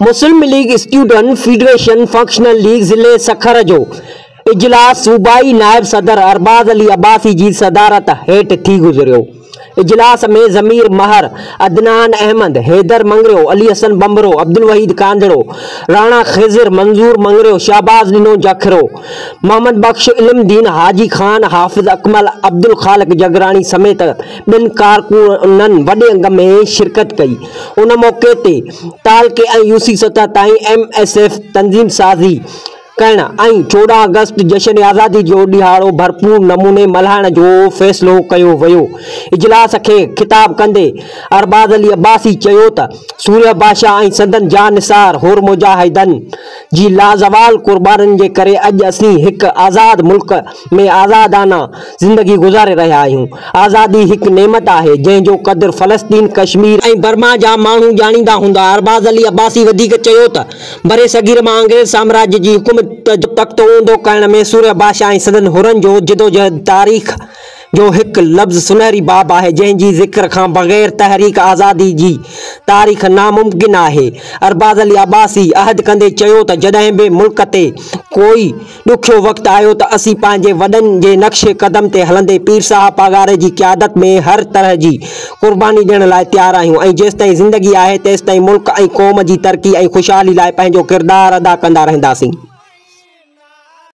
Muslim League student federation functional league ضلعي سکر جو اجلاس صوبائي نائب صدر ارباز علي عباسي جي صدارت هيٺ ٿي گذريو. اجلاس ۾ ضمير مهر، عدنان احمد، حيدر مڱريو، علي حسن ڀنڀرو، عبدالوحيد ڪانڌڙو، راڻا خضر، منظور مڱريو، شهباز ڏنو جکرو، محمد بخش علم دين، حاجي خان، حافظ اڪمل، عبدالخالق جگراڻي سميت ٻين ڪارڪنن وڏي انگ ۾ شرڪت ڪئي. ان موقعي تي تعلقي ۽ يوسي سطح تائين ايم ايس ايف تنظيم سازي ڪرڻ ۽ 14 آگسٽ جشن آزادي جو ڏهاڙو ڀرپور نموني ملهائڻ جو فيصلو ڪيو ويو. اجلاس کي خطاب ڪندي ارباز علي عباسي چيو ته سورهيه بادشاهه ۽ سندن جانثار حر مجاهدن جي لازوال قربانين جي ڪري اڄ اسين هڪ آزاد ملڪ ۾ آزادانه زندگي گذاري رهيا آهيون، آزادي هڪ نعمت آهي، جنهن جو قدر فلسطين، ڪشمير ۽ برما جا ماڻهو ڄاڻيندا هوندا. ارباز علي عباسي وڌيڪ چيو ته برصغير مان انگريز سامراج جي حڪومت جو تختو اونڌو ڪرڻ ۾ سورهيه بادشاهه ۽ سندن حرن جو جدوجهد تاريخ جو هڪ لفظ سنهري باب آهي، جنهن جي ذڪر کان بغير تحريڪ آزادي جي تاريخ ناممڪن آهي. ارباز علي عباسي عهد ڪندي چيو ته جڏهن به ملڪ تي ڪوئي ڏکيو وقت آيو ته اسين پنهنجي وڏن جي نقش قدم تي هلندي پير صاحب پاڳاري جي قيادت ۾ هر طرح جي قرباني ڏيڻ لاء تيار آهيون ۽ جيستائين زندگي آهي تيستائين ملڪ ۽ قوم جي ترقي ۽ خوشحالي لاء پنهنجو ڪردار ادا ڪندا رهنداسين.